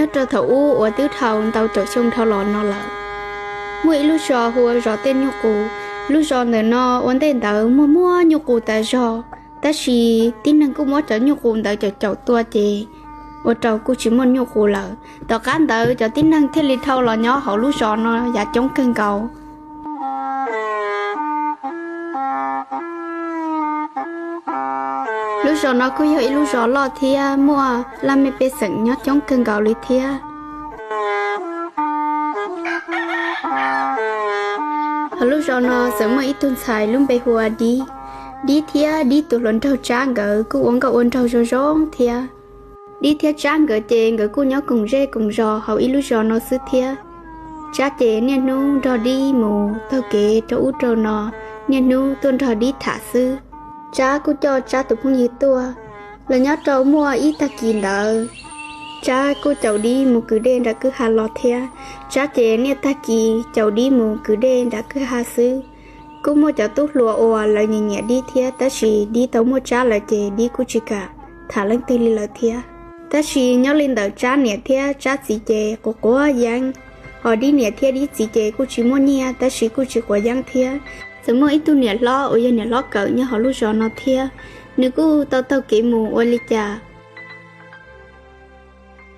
Nyob rau thaum ub uas twb dhau ntau caum xyoo dhau los no lawm, muaj ib lub zos hu ua zos Tej Nyuj Qus. Lub zos ntawm no ua ntej ntawd muaj muaj nyuj qus tas zog, tab sis tib neeg kuj muab cov nyuj qus ntawd caum caum tua ces ua rau kuj tsis muaj nyuj qus lawm. Tom qab ntawd cov tib neeg thiaj li dhau los nyob hauv lub zos no yav coob kawg nkaus. Lub zos no kuj yog ib lub zos loj thiab muaj laj mej pej xeem nyob coob kawg nkaus li thiab. Hauv lub zos no txawm muaj ib tug ntxhais lub npe hu ua Dib. Dib thiab Dib tus hluas nraug Tsab nkawd kuj ua nkauj ua nraug zoo zoo thiab. Dib thiab Tsab nkawd ces nkawd kuj nyob koom zej koom zos hauv ib lub zos no xwb thiab. Tsab ces niaj hnub nrog Dib mus taug kev rau ub rau no, niaj hnub tuaj nrog Dib tham xwb. Tsab kuj coj Tsab tus phooj ywg tuaj. Los nyob rau muaj ib tag kis ntawd, Tsab kuj caum Dib mus kwv dej nram kwj ha los thiab. Tsab ces niaj tag kis caum Dib mus kwv dej nram kwj ha xwb. Kuj muaj cov tub hluas uas lawv nyiam nyiam Dib thiab, tab sis Dib tau muaj Tsab lawm ces Dib kuj tsis kam tham leej twg li lawm thiab. Tab sis nyob li ntawm Tsab niam thiab Tsab txiv ces quav quav yeeb, hos Dib niam thiab Dib txiv ces kuj tsis muaj nyiaj tab sis kuj tsis quav yeeb thiab. Txawm muaj ib tug niam hlob uas yog niam hlob kawm nyob hauv lub zos no thiab, nws kuj tau taug kev mus ua li cas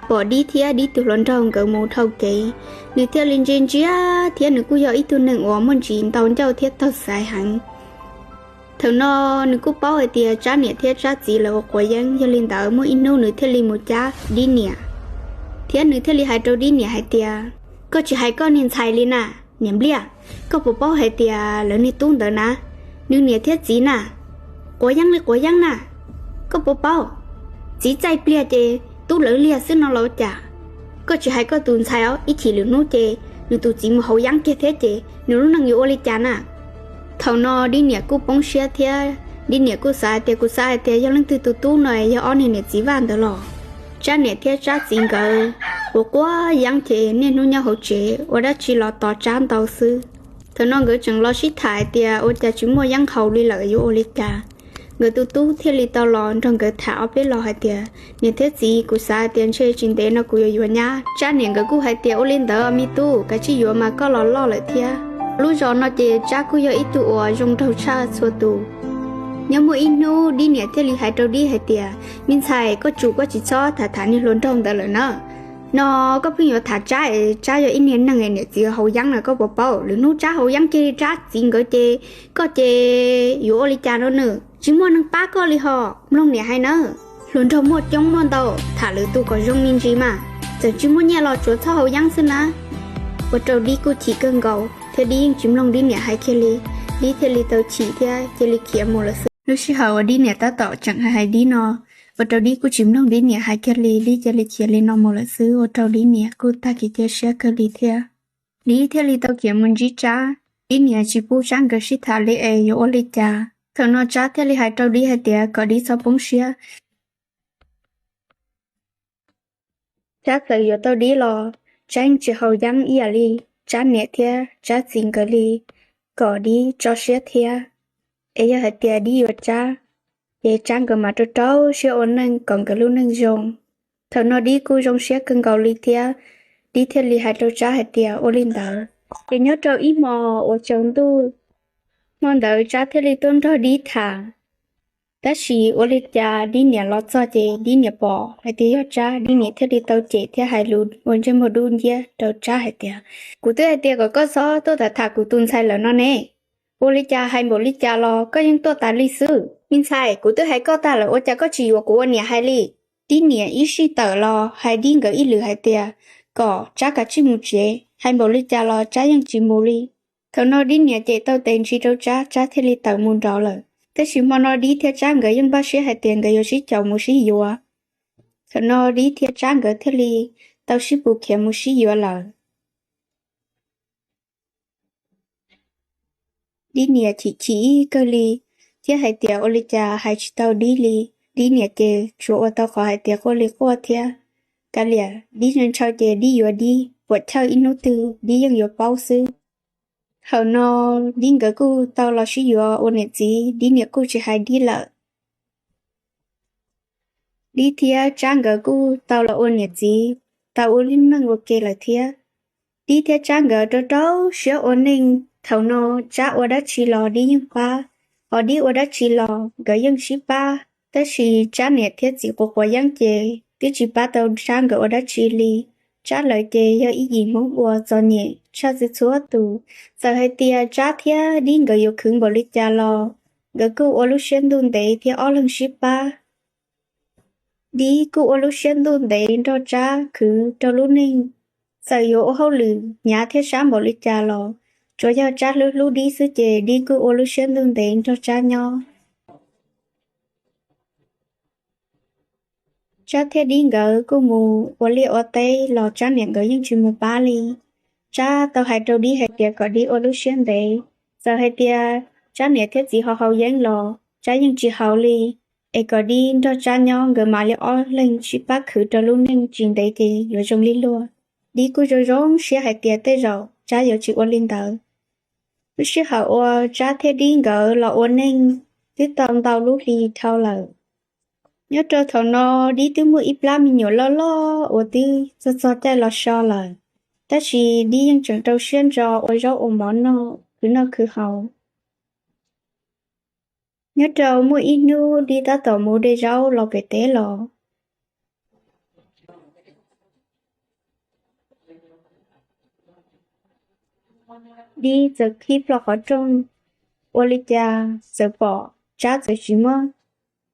pom Dib thiab Dib tus hluas nraug nkawd mus dhau kev, nws thiaj li ntsia ntsia thiab nws kuj yog ib tug neeg uas muaj ntsis ntau ncauj thiab taug xaiv heev. Thaum no nws kuj paub hais tias Tsab niam thiab Tsab txiv lawv ua quav yeeb, yog li ntawd muaj ib hnub nws thiaj li mus cab Dib niam, thiab nws thiaj li hais rau Dib niam hais tias, koj tsis hais koj niag ntxhais li na, niam npliaj, koj puas paub hais tias lawv niag tub ntawd na, nws niam thiab txiv na, quav yeeb li quav yeeb na, koj puas paub? Txiv txaij pliag ces tub lawv liag xwb no los cas? Koj tsis hais koj tus ntxhais os, ib chim lwm hnub ces nws tus txiv mus haus yeeb kiag thiab ces nws lub neej yuav ua li cas na? Thaum no Dib niam kuj poob siab thiab Dib niam kuj xav hais tias, kuv xav hais tias yog leej twg tus tub no yog ob niag niam txiv vaj ntawd los. Tsab niam thiab Tsab txiv nkawd quav quav yeeb ces niaj hnub nyob hauv tsev ua dab tsi los tos Tsab ntau xwb. Thaum no nkawd tseem los sib tham hais tias ua cas tsis muaj yeeb haus li lawm yuav ua li cas. Nkawd tus tub thiaj li tau los nrog nkawd tham ob peb los hais tias, niam thiab txiv, kuv xav hais tias ntshe tsis ntev no kuv yuav yuav nyab. Tsab niam nkawd kuj hais tias, ua li ntawd me tub, kav tsij yuav mas koj los loj lawm thiab. Lub zos no ces Tsab kuj yog ib tug uas zoo nraug tshaj txhua tus. Nyob muaj ib hnub Dib niam thiaj li hais rau Dib hais tias, me ntxhais, koj tsum koj tsis txhob tham tham niag hluas nraug ntawd lawm na. No koj pheej yuav tham Tsab es Tsab yog ib niag neeg niam txiv haus yeeb no koj puas paub? Lwm hnub Tsab haus yeeb kiag li Tsab txiv nkawd ces koj ces yuav ua li cas no nws tsis muaj neeg pab koj li ho. Mloog niam hais nawb, hluas nraug muaj coob muaj ntau, tham lwm tus kom zoo me ntsis mas, txawm tsis muaj nyiaj los tsuav txhob haus yeeb xwb na. Ua rau Dib kuj chim kawg nkaus thiab Dib yeej tsis mloog Dib niam hais kiag li. Dib thiaj li tau chim thiab cia li khiav mus lawm xwb. Lub sij hawm uas Dib niam tab tom tseem hais hais Dib no, ua rau Dib kuj tsis mloog Dib niam hais kiag li, Dib cia li khiav li no mus lawm xwb, ua rau Dib niam kuj tag kev cia siab kawg li thiab. Dib thiaj li tau khiav mus ntsib Tsab. Dib niam tsis pub Tsab nkawd sib tham li es yuav ua li cas. Thaum no Tsab thiaj li hais rau Dib hais tias kom Dib txhob poob siab. Tsab txawm yuav tau Dib los Tsab yeej tsis haus yeeb ib yam li Tsab niam thiab Tsab txiv nkawd li, kom Dib tso siab thiab. Es yog hais tias Dib yuav Tsab, ces Tsab nkawd mam rau rau siab ua neej kom nkawd lub neej zoo. Thaum no Dib kuj zoo siab kawg nkaus li thiab, Dib thiaj li hais rau Tsab hais tias ua li ntawd. Ces nyob rau ib hmo uas tsaus ntuj, hmo ntawd Tsab thiaj li tuaj nrog Dib tham. Tab sis ua li cas Dib niam los txog ces Dib niam pom hais tias yog Tsab, Dib niam thiaj li tau cem thiab hais lus ua ntsej muag dub nciab rau Tsab hais tias, kuv twb hais tias kom koj txhob tuaj tham tham kuv tus ntxhais lawm no ne, ua li cas hais npaum li cas los koj yeej tuaj tas li xwb. Me ntxhais, kuv twb hais koj tag lawm ua cas koj tsis yuav kuv ua niam hais li. Dib niam ib sij tawm los hais Dib nkawd ib lwm hais tias kom Tsab kav tsij mus tsev, hais npaum li cas los Tsab yeej tsis mus li. Thaum no Dib niam cem tau tes ntsis rau Tsab, Tsab thiaj li tawm mus nrov lawm. Tab sis hmo no Dib thiab Tsab nkawd yeej npaj siab hais tias nkawd yuav sib caum mus sib yuav. Thaum no Dib thiab Tsab nkawd thiaj li tau sib pus khiav mus sib yuav lawm. Dib niam chim chim kawg li thiab hais tias ua li cas hais tsis tau Dib li. Dib niam ces tsuas ua tau qhov hais tias quaj li quaj thiab, kav liam Dib ntshaw ces Dib yuav Dib, puam chawj ib hnub twg Dib yeej yuav paub xwb. Thaum no Dib nkawd kuj tau los sib yuav ua niam txiv, Dib niam kuj tsis hais Dib lawm. Dib thiab Tsab nkawd kuj tau los ua niam txiv. tau ua lub neej ua ke lawm thiab. Dib thiab Tsab nkawd rau rau siab ua neej, thaum no Tsab ua dab tsi los Dib yeej pab, ho Dib ua dab tsi los nkawd yeej sib pab. Tab sis Tsab niam thiab txiv quav quav yeeb ces twb tsis pab tau Tsab nkawd ua dab tsi li. Tsab lawv ces yog ib yim Hmoob uas txom nyem tshaj txhua txhua tus. Txawm hais tias Tsab thiab Dib nkawd yuav khwv npaum li cas los nkawd kuj ua lub siab ntuj ntev thiab ob leeg sib pab. Dib kuj ua lub siab ntuj ntev nrog Tsab khwv rau lub neej. Txawm yuav ua hauj lwm hnyav thiab sab npaum li cas los tsuas yog Tsab hlub hlub Dib xwb ces Dib kuj ua lub siab ntuj ntev nrog Tsab nyob. Tsab thiab Dib nkawd kuj mus ua liaj ua teb los Tsab niam nkawd yeej tsis mus pab li. Tsab tau hais rau Dib hais tias kom Dib ua lub siab ntev, txawm hais tias Tsab niam thiab txiv ho haus yeeb los Tsab yeej tsis haus li, es kom Dib nrog Tsab nyob nkawd mam li ob leeg sib pab khwv rau lub neej tsis ntev ces yuav zoo li luag. Dib kuj zoo zoo siab hais tias tej zaum Tsab yuav tsis ua li ntawd. Lub sij hawm uas Tsab thiab Dib nkawd los ua neej twb tau ntau lub hli dhau lawm. Nyob rau thaum no Dib twb muaj ib plab me nyuam loj loj uas twb txog txog caij los so lawm, tab sis Dib yeej tseem rau siab ntso ua zaub ua mov noj khwv noj khwv haus. Nyob rau muaj ib hnub Dib tab tom mus de zaub los pem teb los, Dib txawm qhib plho qhov rooj, ua li cas txawm pom Tsab txawm tsis muab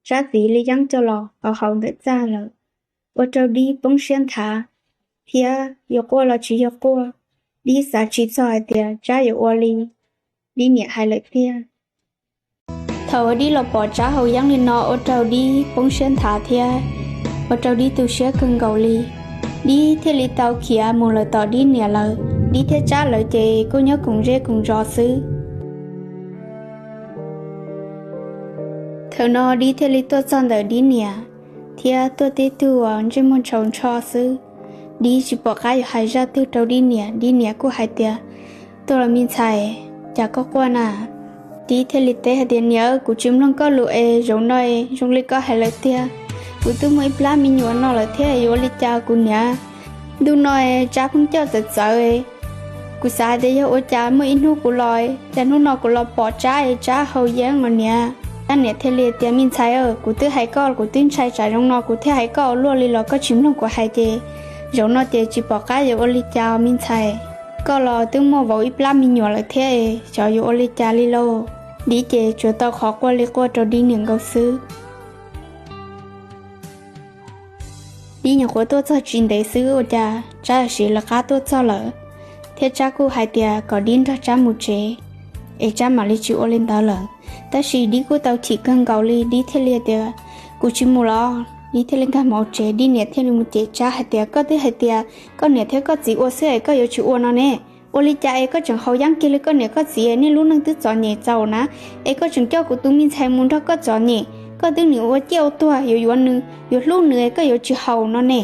Tsab txiv li yeeb coj los haus ntawm txaj lawm, ua rau Dib poob siab nthav thiab yuav quaj los tsis yog quaj. Dib xav tsis txog hais tias Tsab yuav ua li Dib niam hais lawm tiag. Thaum uas Dib los pom Tsab haus yeeb li no ua rau Dib poob siab nthav thiab ua rau Dib tu siab kawg nkaus li. Dib thiaj li tau khiav mus lawm tom Dib niam lawv. Dib thiab Tsab lawv ces kuj nyob koom zej koom zos xwb. Thaum no Dib thiaj li tuaj txog ntawm Dib niam thiab tuaj tib tug uas ntsej muag ntshau ntsho xwb. Dib tsis pom qab yuav hais zaj twg rau Dib niam, Dib niam kuj hais tias, Tuaj los me ntxhais, cas koj quaj na? Dib thiaj li teb hais tias, Niam, kuv tsis mloog koj lus es zaum no zoo li koj hais lawm tiag. Kuv twb muaj ib plab me nyuam no lawm thiab yuav ua li cas kuv niam? Ntu no Tsab pheej coj txawv txawv. Kuv xav hais tias yog ua cas muaj ib hnub kuv los, cas hnub no kuv los pom Tsab es Tsab haus yeeb os niam. Tsab niam thiaj li tias, Me ntxhais, kuv twb hais koj, kuv twb ntshai tsam zoo no kuv thiaj hais koj ua luaj li los koj tsis mloog kuv hais ces zaum no ces tsis pom qab yuav ua li cas me ntxhais. Koj los twb muaj vauv ib plab me nyuam lawm thiab, xyov yuav ua li cas li lauj. Dib ces tsuas tau qhov quaj li quaj rau Dib niam nkaus xwb. Dib nyuam qhuav tuaj txog tsis ntev xwb ua cas Tsab siv lawv qab tuaj txog lawm, thiab Tsab kuj hais tias kom Dib nrog Tsab mus tsev, es Tsab mam li tsis ua li ntawd lawm. Tab sis Dib kuj tau chim kawg nkaus li, Dib thiaj li tias, Kuv tsis mus los. Dib thiaj li nkag mus tsev, Dib niam thiaj li mus cem Tsab hais tias, Koj twb hais tias koj niam thiab koj txiv ua xwb es koj yuav tsis ua no ne. Ua li cas es koj tseem haus yeeb kiag li koj niam koj txiv, nej lub neej twb txom nyem txaus na, es koj tseem coj kuv tus me ntxhais mus nrog koj txom nyem. Koj twb nim ua ciaj ua tuag yuav yuav nws, yuav hlub nws es koj yuav tsis haus no ne.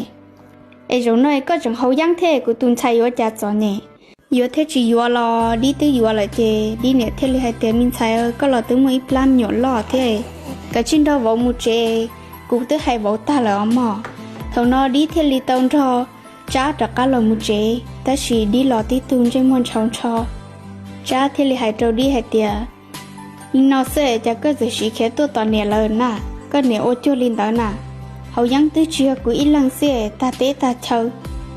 Es zaum no es koj tseem haus yeeb thiab, kuv tus ntxhais yuav cas txom nyem. Yuav thiab tsis yuav los Dib twb yuav lawm ces Dib niam thiaj li hais tias, Me ntxhais, koj los twb muaj ib plab me nyuam loj thiab, kav tsij nrog vauv mus tsev, kuv twb hais vauv tag lawm os mog. Thaum no Dib thiaj li tau nrog Tsab rov qab los mus tsev, tab sis Dib los tib tug ntsej muag ntshau ntsho. Tsab thiaj li hais rau Dib hais tias, Li no xwb cas koj txawm siv khiav tuaj tom niam lawv na? Koj niam ua cuag li ntawd na. Haus yeeb twb tsis yog kuv ib leeg xwb, tag teb tag chaw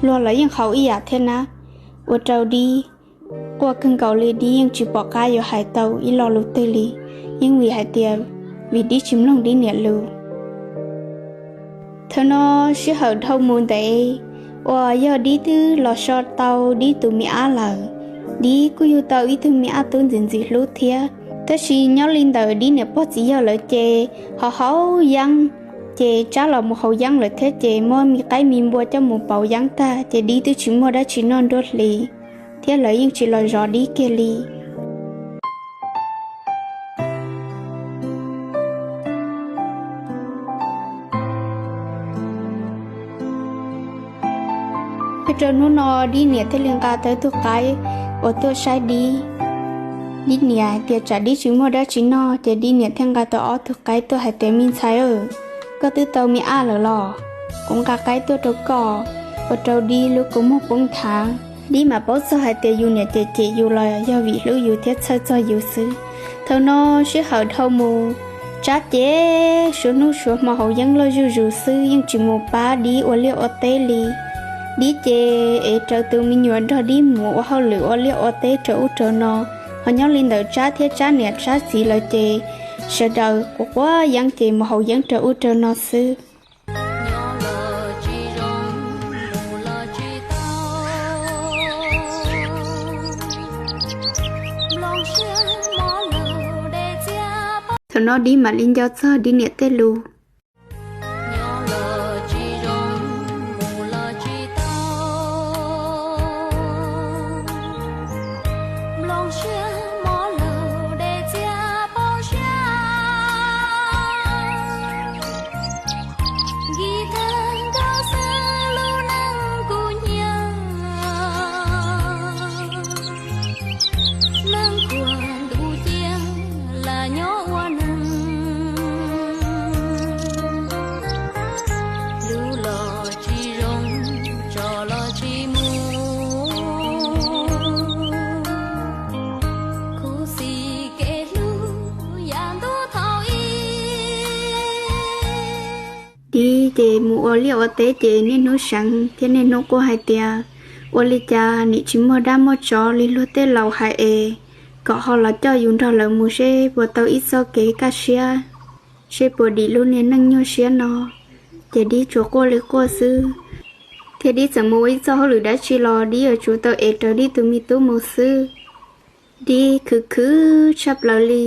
luag los yeej haus ib yam thiab na. Ua rau Dib quaj kawg nkaus li, Dib yeej tsis pom qab yuav hais tau ib lo lus twg li, yeej vim hais tias vim Dib tsis mloog Dib niam lus. Thaum no sij hawm dhau mus ntev, uas yog Dib twb los so tau Dib tus me ab lawm. Dib kuj yug tau ib tug me ab tub ntxim ntxim hlub thiab. Tab sis nyob li ntawm Dib niam pog txiv yawg lawv ces ho haus yeeb, ces Tsab los mus haus yeeb lawm thiab ces muab me qaib me npua coj mus pauv yeeb tag ces Dib twb tsis muaj dab tsi noj nruab hlis, thiab lawv yeej tsis los zov Dib kiag li. Nyob rau hnub no Dib niam thiaj li nqa tau ib tug qaib uas tuaj saib Dib. Dib niam hais tias tsam Dib tsis muaj dab tsi noj ces Dib niam thiaj nqa tau ob tug qaib tuaj hais tias, Me ntxhais, koj twb tau me ab lawm los? Kuv nqa qaib tuaj rau koj. ua rau Dib lub kua muag poob nthav. Dib mam paub txog hais tias yus niam cem cem yus los yog vim hlub yus thiab txhawj txog yus xwb. Thaum no sij hawm dhau mus, Tsab ces suav hnub suav hmo haus yeeb loj zuj zus xwb, yeej tsis mus pab Dib ua liaj ua teb li. Dib ces ev raws tus me nyuam nrog Dib mus ua hauj lwm ua liaj ua teb rau ub rau no. Ho nyob li ntawm Tsab thiab Tsab niam Tsab txiv lawv ces sawv daws quav quav yeeb ces mus haus yeeb rau ub rau no xwb. Thaum no Dib mam li nco txog Dib niam tej lus. Dib ces mus ua liaj ua teb ces niaj hnub seev thiab niaj hnub quaj hais tias ua li cas nim tsis muaj dab muaj tsov li luag tej laus hais es, kom ho los coj yus nrog lawv mus seb puas tau ib txoj kev kaj siab, seb puas dim lub niag neej nyuaj siab no. Ces Dib tsuas quaj li quaj xwb, thiab Dib txawm mus ua ib txoj hauj lwm dab tsi los Dib yuav tsum tau ev raws Dib tus me tub mus xwb. Dib khwv khwv tshaj plaws li,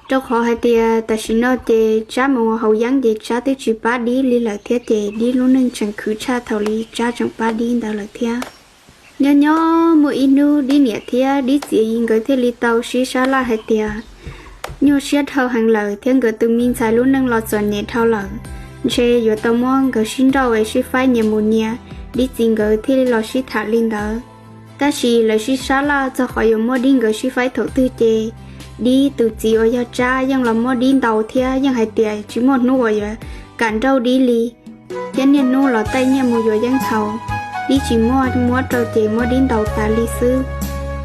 rau qhov hais tias tam sim no ces Tsab mus haus yeeb ces Tsab twb tsis pab Dib li lawm thiab ces Dib lub neej tseem khwv tshaj thaum li Tsab tseem pab Dib ntawd lawm thiab. Nyob nyob muaj ib hnub Dib niam thiab Dib txiv nkawd thiaj li tau sib sab laj hais tias nyuaj siab dhau heev lawm thiab nkawd tus me ntxhais lub neej los txom nyem dhau lawm, ntshe yuav tau muab nkawd sib nrauj es sib faib nyias mus nyias. Dib txiv nkawd thiaj li los sib tham li ntawd. Tab sis lawv sib sab laj txog qhov yuav muab Dib nkawd sib faib thaum twg ces Dib tus txiv uas yog Tsab yeej los muab Dib ntaus thiab yeej hais tias tsis muaj hnub uas yuav kam nrauj Dib li, thiab niaj hnub los taij nyiaj mus yuav yeeb thaum Dib tsis muaj muab rau ces muab Dib ntaus tas li xwb.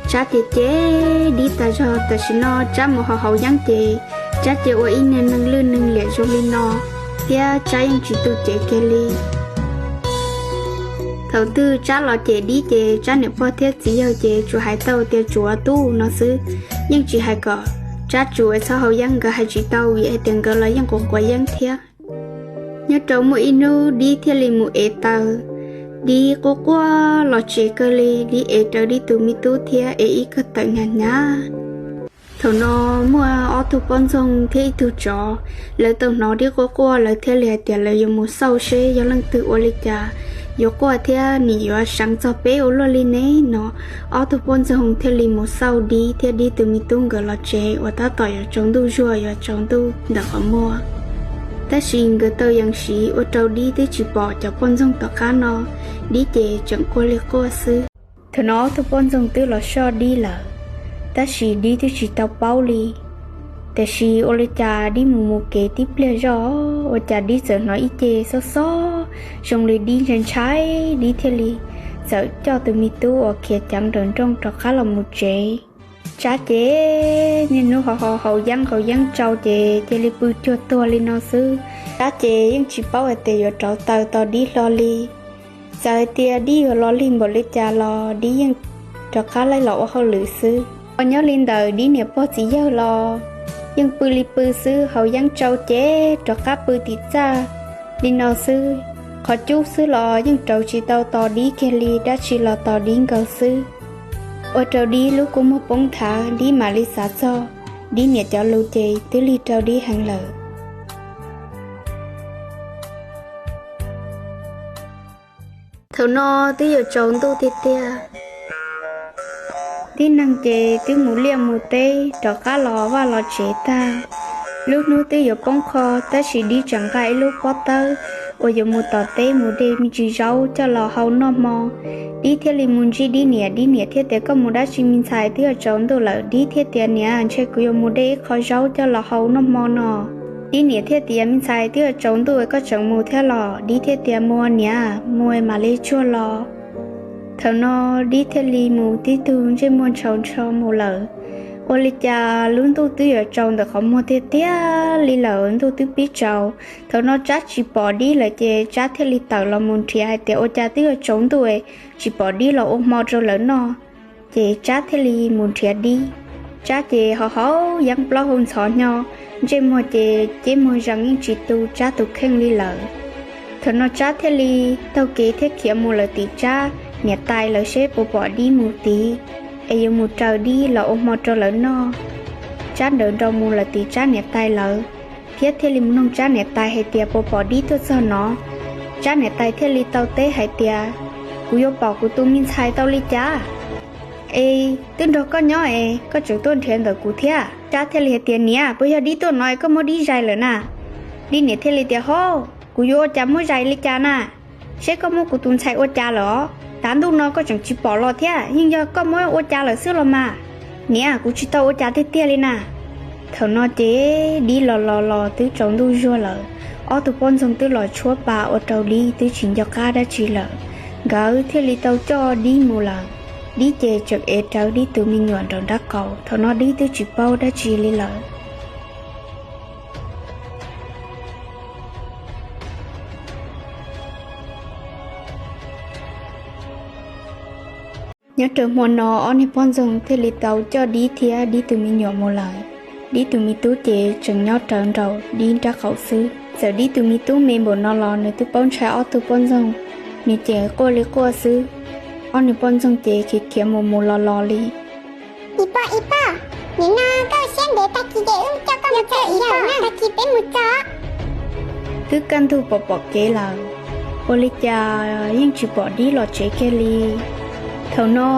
Tsab ces cem Dib tas zog, tam sim no Tsab mus haus haus yeeb ces Tsab ces ua ib niag neeg lwj neeg liam zoo li no, thiab Tsab yeej tsis tu cev kiag li. Thaum twg Tsab los cem Dib ces Tsab niam pog thiab txiv yawg ces tsuas hais tau tias tsuav tub no xwb, yeej tsis hais kom Tsab tsuav txhob haus yeeb, nkawd hais tsis tau vim hais tias nkawd los yeej quav quav yeeb thiab. Nyob rau muaj ib hnub Dib thiaj li mus ev taws. Dib quaj quaj los tsev kawg li, Dib ev raws Dib tus me tub thiab ev ib kawm tawm hnyav hnyav. Thaum no muaj ob tug poj ntxoog thiab ib tug tsov, lawv tau hnov Dib quaj quaj lawv thiaj li hais tias lawv yuav mus xauj seb yog leej twg ua li cas yuav quaj thiab nim yuav seev txog peb ua luaj li ne no. Ob tug poj ntxoog thiaj li mus xauj Dib thiab Dib tus me tub nkawd los tsev uas tab tom yuav tsaus ntuj zuag yuav tsaus ntuj ntawm qhov muag. Tab sis nkawd tau yees siv ua rau Dib twb tsis pom cov poj ntxoog tom qab no, Dib ces tseem quaj li quaj xwb. Thaum no ob tug poj ntxoog twb los soj Dib lawm, tab sis Dib twb tsis tau paub li. Tiam sis ua li cas Dib mus mus kev tib pliag zoj, ua cas Dib txawm hnov ib ce xob xob zoo li Dib ntshai ntshai, Dib thiaj li txawm coj tus me tub uas khiav ceev nraum nrooj rov qab los mus tsev. Tsab ces niaj hnub ho haus yeeb haus yeeb tsau ces cia li pw cuag tuag li no xwb. Tsab ces yeej tsis paub hais tias yuav rauv taws tos Dib hlo li. Txawm hais tias Dib yuav los lig npaum li cas los Dib yeej rov qab laij los ua hauj lwm xwb. Ho nyob li ntawm Dib niam pog txiv yawg los yeej pw li pw xwb, haus yeeb tsau ces rov qab pw tim txaj li no xwb. Qhov cub xwb los yeej rauv tsis tau tos Dib kiag li, dab tsi los tos Dib nkaus xwb. Ua rau Dib lub kua muag poob nthav, Dib mam li xav txog Dib niam cov lus ces twb lig rau Dib heev lawm. Thaum no twb yuav tsaus ntuj tiag tiag. Tib neeg ces twb mus liaj mus teb rov qab los vaj los tsev tag. Lub hnub twb yuav poob qho, tab sis Dib tseem nqa ib lub pob tawb uas yuav mus tom teb mus de me ntsis zaub coj los hau noj hmo. Dib thiaj li mus ntsib Dib niam, Dib niam thiaj tias, koj mus dab tsi me ntxhais, twb yuav tsaus ntuj lawm. Dib thiaj tias, niam, ntshe kuv yuav mus de ib qho zaub coj los hau noj hmo no. Dib niam thiaj tias, Me ntxhais, twb yuav tsaus ntuj koj tseem mus thiab los? Dib thiaj tias, Mus niam, mus mam li tsuag los. Thaum no Dib thiaj li mus tib tug ntsej muag ntshaus ntsho mus lawm. Ua li cas lub ntuj twb yuav tsaus ntawm qhov muag tiag tiag li lawm, ntuj twb pib tsaus. Thaum no Tsab tsis pom Dib lawm ces Tsab thiaj li tawm los mus nrhiav hais tias ua cas twb yuav tsaus ntuj tsis pom Dib los ua hmo rau lawv noj. Ces Tsab thiaj li mus nrhiav Dib. Tsab ces ho haus yeeb plaub hau ntxhov hnyo, ntsej muag ces ceb muag zees yeej tsis tu Tsab tus kheej li lawm. Thaum no Tsab thiaj li taug kev thiab khiav mus lawm tim Tsab niam tais lawv seb puas pom Dib mus tid, es yuav mus raws Dib los ua hmo rau lawv noj. Tsab nrawm nrau mus lawm tim Tsab niam tais lawv, thiab thiaj li mus nug Tsab niam tais hais tias puas pom Dib tuaj txog no. Tsab niam tais thiaj li tau teb hais tias, Kuv yuav pom kuv tus me ntxhais tau li cas? Es twb nrog koj nyob es koj tseem tuaj nrhiav ntawm kuv thiab. Tsab thiaj li hais tias, Niam, puas yog Dib tuaj no es koj muab Dib zais lawm na? Dib niam thiaj li tias, Hov, kuv yuav ua cas muab zais li cas na? Seb koj muab kuv tus ntxhais ua cas lawm os, tav ntuj no koj tseem tsis pom los thiab, yeej yog koj muab ua cas lawm xwb los mas. Niam, kuv tsis tau ua cas tiag tiag li na. Thaum no ces Dib los los los twb tsaus ntuj zuag lawm, ob tug poj ntxoog twb los tshuab pa ua rau Dib twb tsis nco qab dab tsi lawm, nkawd thiaj li tau coj Dib mus lawm. Dib ces tseem ev rawv Dib tus me nyuam nraum nraub qaum, thaum no Dib twb tsis paub dab tsi li lawm. Nyob rau hmo no ob niag poj ntxoog thiaj li tau coj Dib thiab Dib tus me nyuam mus lawm. Dib tus me tub ces tseem nyob rawv nraum Dib nraub qaum xwb. Txawm Dib tus me tub me npaum no los nws twb paub ntshai ob tug poj ntxoog, nws ces quaj li quaj xwb. Ob niag poj ntxoog ces khiav khiav mus mus los los li. Ib poj, ib poj, nim no koj siab ntev, tag kis ces wb coj koj mus txog ib yam na, tag kis peb mus txog. Twb kaj ntug pom pom kev lawm, ua li cas yeej tsis pom Dib los tsev kiag li. Thaum no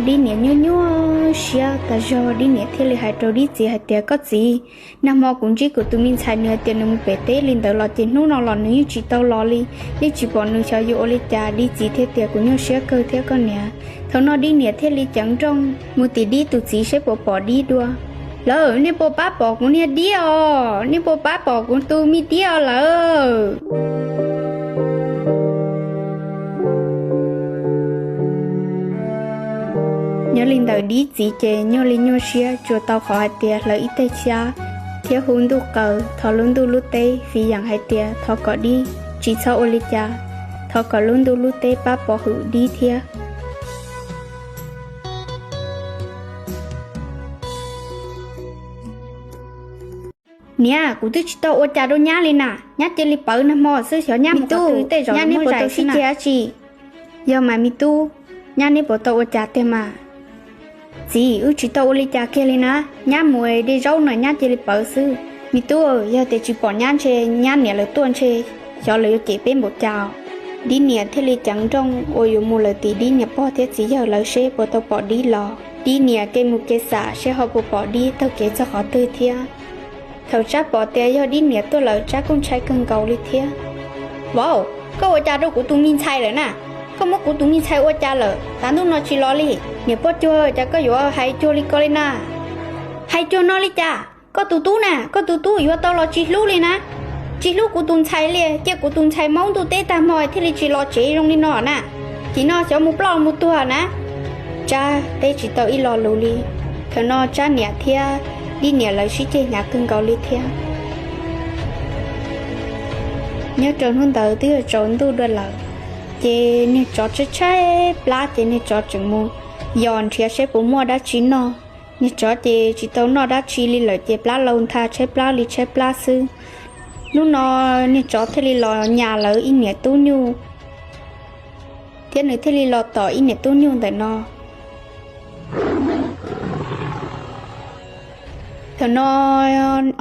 Dib niam nyuaj nyuaj siab tas zog, Dib niam thiaj li hais rau Dib txiv hais tias, Koj txiv, nag hmo kuv ntsib kuv tus me ntxhais nws hais tias nws mus pem teb li ntawd los ces hnub no los nws yeej tsis tau los li, yeej tsis pom nws, xyov yuav ua li cas. Dib txiv thiaj tias, Kuv nyuaj siab kawg thiab koj niam. Thaum no Dib niam thiaj li ceev nrooj mus tim Dib tus txiv seb puas pom Dib dua. Lawv, nej puas pab pom kuv niag Dib os? Nej puas pab pom kuv tus me Dib os lawv? Nyob li ntawd Dib txiv ces nyuaj li nyuaj siab, tsuas tau qhov hais tias hlawv ib teg xyab thiab hu ntuj qaws thov lub ntuj lub teb fiv yeem hais tias thov kom Dib tsis txhob ua li cas, thov kom lub ntuj lub teb pab pov hwm Dib thiab. Niam, kuv twb tsis tau ua cas rau nyab li na, nyab cia li pawv nag hmo xwb, xyov nyab mus qhov twg tej zaum nyab neb puas tau sib ceg dab tsi? Yog mas me tub, nyab neb puas tau ua cas tiag mas? Txiv, wb tsis tau ua li cas kiag li na, nyab mus de zaub no nyab cia li pawv xwb. Me tub, yog tias tsis pom nyab ntshe nyab niam lawv tuaj ntshe xyov lawv yuav cem peb npaum cas. Dib niam thiaj li ceev nrooj ua yuav mus lawm tim Dib niam pog thiab txiv yawg lawv seb puas tau pom Dib los. Dib niam kev mus kev xam seb ho puas pom Dib taug kev txog qhov twg thiab. Thaum Tsab pom tias yog Dib niam tuaj lawm Tsab kuj ntshai kawg nkaus li thiab. Vauv, koj ua cas rau kuv tus me ntxhais lawm na? Koj muab kuv tus me ntxhais ua cas lawm? Tav ntuj no tsis los li. Niam pog cuag cas koj yuav hais cuag li ko li na? Hais cuag no li cas? Koj tus tub na, koj tus tub yuav tau los tsis hlub li na. Tsis hlub kuv tus ntxhais li, cia kuv tus ntxhais maub ntuj teb tag hmo thiaj li tsis los tsev zoo li no na. Chim no xyov mus ploj mus tuag na. Tsab teb tsis tau ib lo lus li. Thaum no Tsab niam thiab Dib niam lawv sib ceg hnyav kawg nkaus li thiab. Nyob rau hnub ntawd twb yog tsaus ntuj dua lawm, ces niag tsov tshaib tshaib plab ces niag tsov tseem mus yos nrhiav seb puas muaj dab tsi noj. Niag tsov ces tsis tau noj dab tsi li lawm ces plab laus ntha tshaib plab li tshaib plab xwb. Hnub no niag tsov thiaj li los nyas lawv ib niam tub nyuj, thiab nws thiaj li los tom ib niam tub nyuj ntawm no. Thaum no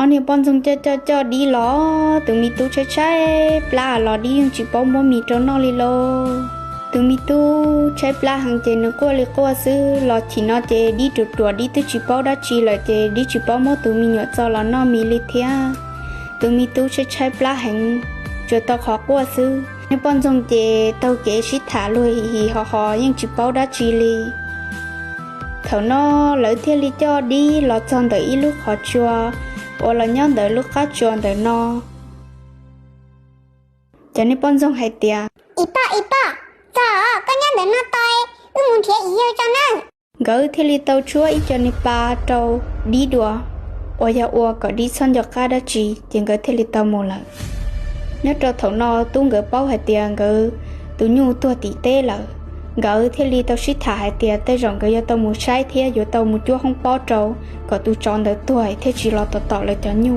ob niag poj ntxoog coj coj coj Dib los, tus me tub tshaib tshaib plab los Dib yeej tsis paub muab mis rau noj li lauj. Tus me tub tshaib plab heev ces nws quaj li quaj xwb los chim no ces Dib ruam ruam Dib twb tsis paub dab tsi lawm ces Dib tsis paub muab tus me nyuam txo los noj mis li thiab. Tus me tub tshaib tshaib plab heev, tsuas tau qhov quaj xwb. Niag poj ntxoog ces taug kev sib tham luag him him ho ho yeej tsis paub dab tsi li. Thaum no lawv thiaj li coj Dib los txog ntawm ib lub qhov tsua uas los nyob ntawm lub qab tsua ntawm no. Ces niag poj ntxoog hais tias, Ib poj, ib poj, txog koj nyob ntawm no tau, wb mus nrhiav ib yawg tso nawb. Nkawd thiaj li tau tshuab ib co niag pa rau dib dua, uas yog ua kom dib txhob nco qab dab tsi, ces nkawd thiaj li tau mus lawm. Nyob rau thaum no tub nkawd paub hais tias nkawd tus nyuj tuag tim teb lawm, nkawd thiaj li tau sib tham hais tias tej zaum nkawd yuav tau mus saib thiab yuav tau mus cuab hoob pob rau, kom tus tsov ntawd tuag thiaj tsis los tom tom lawv cov nyuj.